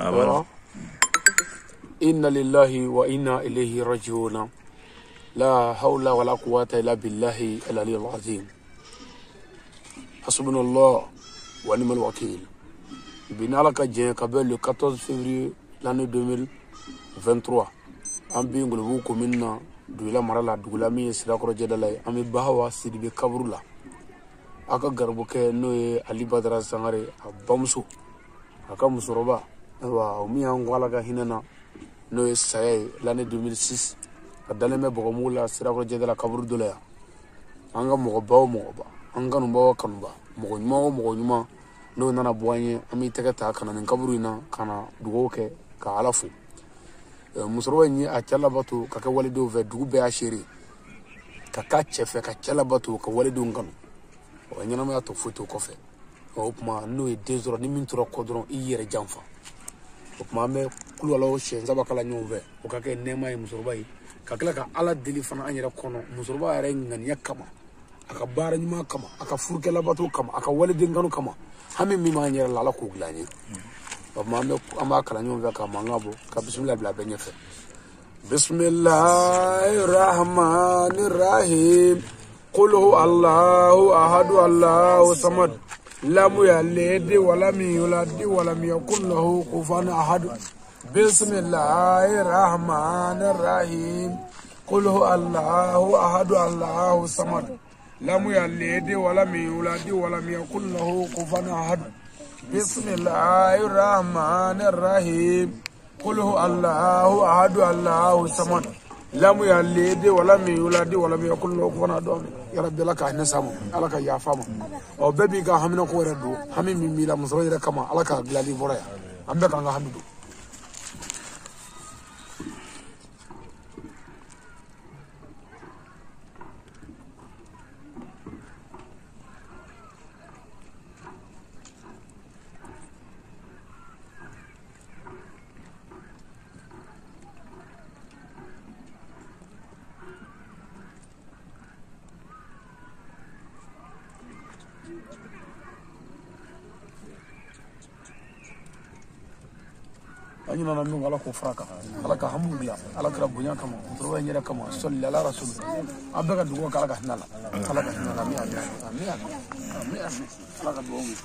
A b'a. Inna lillahi wa inna ilayhi raji'un. La hawla wala quwwata illa billahi al-aliyyil azim. Hasbunallah wa ni'mal wakil. Bi n'Ala ka jɛn ka bɛn le 14 février l'année 2023. An bɛ Ngolobugu commune na, Dugula mara la, dugula min ye Sirakɔrɔ jɛdala ye. An bɛ Bahawa Sidibe kaburu la. A ka garibukɛ n'o ye Ali Badara Sangare, a bamuso, a ka musokɔrɔba, ayiwa o min y'an ko Ala ka hinɛ na, n'o ye saya ye l'année 2006. A dalen bɛ bɔgɔmugu la Sirakɔrɔ jɛdala kaburu dɔ la yan. An ka mɔgɔba o mɔgɔba, an kanuba o kanuba, mɔgɔ ɲuman o mɔgɔ ɲuman, n'o nana bɔ an ye, an b'i tɛgɛ ta ka na nin kaburu in na, ka na dugawu kɛ ka Ala fo. Musokɔrɔba in ye a cɛ labato ka kɛ walidenw fɛ, dugu bɛɛ y'a seere, ka k'a cɛ fɛ, ka cɛ labato ka walidenw kanu. Ɔ ɲɛnamaya tɔ foyi t'o kɔfɛ. O tuma n'o ye den sɔrɔ, ni min tora kɔ dɔrɔn i yɛrɛ janfa. O tuma an bɛ kulubaliw siɲɛ saba kala ɲɔgɔn fɛ, o ka kɛ nɛɛma ye musokɔrɔba ye, ka tila ka Ala deli fana an yɛrɛ kɔnɔ musokɔrɔba yɛrɛ ŋaniya kama, a ka baara ɲuman kama, a ka furukɛ labato kama, a ka waliden kanu kama, hami min b'an yɛrɛ la, Ala k'o dilan an ye. O tuma an b'a kalan ɲɔgɔn fɛ ka mankan bɔ, ka bisimila bila bɛɛ ɲɛfɛ. Bisimilahi rahmani rahim. Qul huwa Allahu ahadu Allahu samad. Lam yalid wa lam yulad wa lam yakul lahu kufuwan ahad. Bisimilahi rahmani rahim. Qul huwa Allahu ahadu Allahu samad. Lam yalid wa lam yulad wa lam yakul lahu kufuwan ahad. Bisimilahi rahmani rahim. Qul huwa Allahu ahadu Allahu samad. Lam yalid wa lam yulad wa lam yakul lahu kufuwan ahad. Ya Rabbi, Ala ka hinɛ s'a ma, Ala ka yafa ma. Ɔ bɛɛ b'i ka hamina ko yɛrɛ don, hami min b'i la musokɔrɔba yɛrɛ kama, Ala ka dilanli bɔra yan. An bɛɛ k'an ka hami don. An ɲinɛna min kɔ, Ala k'o fara kan, Ala ka hamiw dilan, Ala kɛra bonya kama, musokɔrɔba in yɛrɛ kama, sɔli ala rasul. An bɛɛ ka dugawu kɛ, Ala ka hinɛ la, Ala ka hinɛ la. Ami ami ami ami ami ami, Ala ka dugawu minɛ.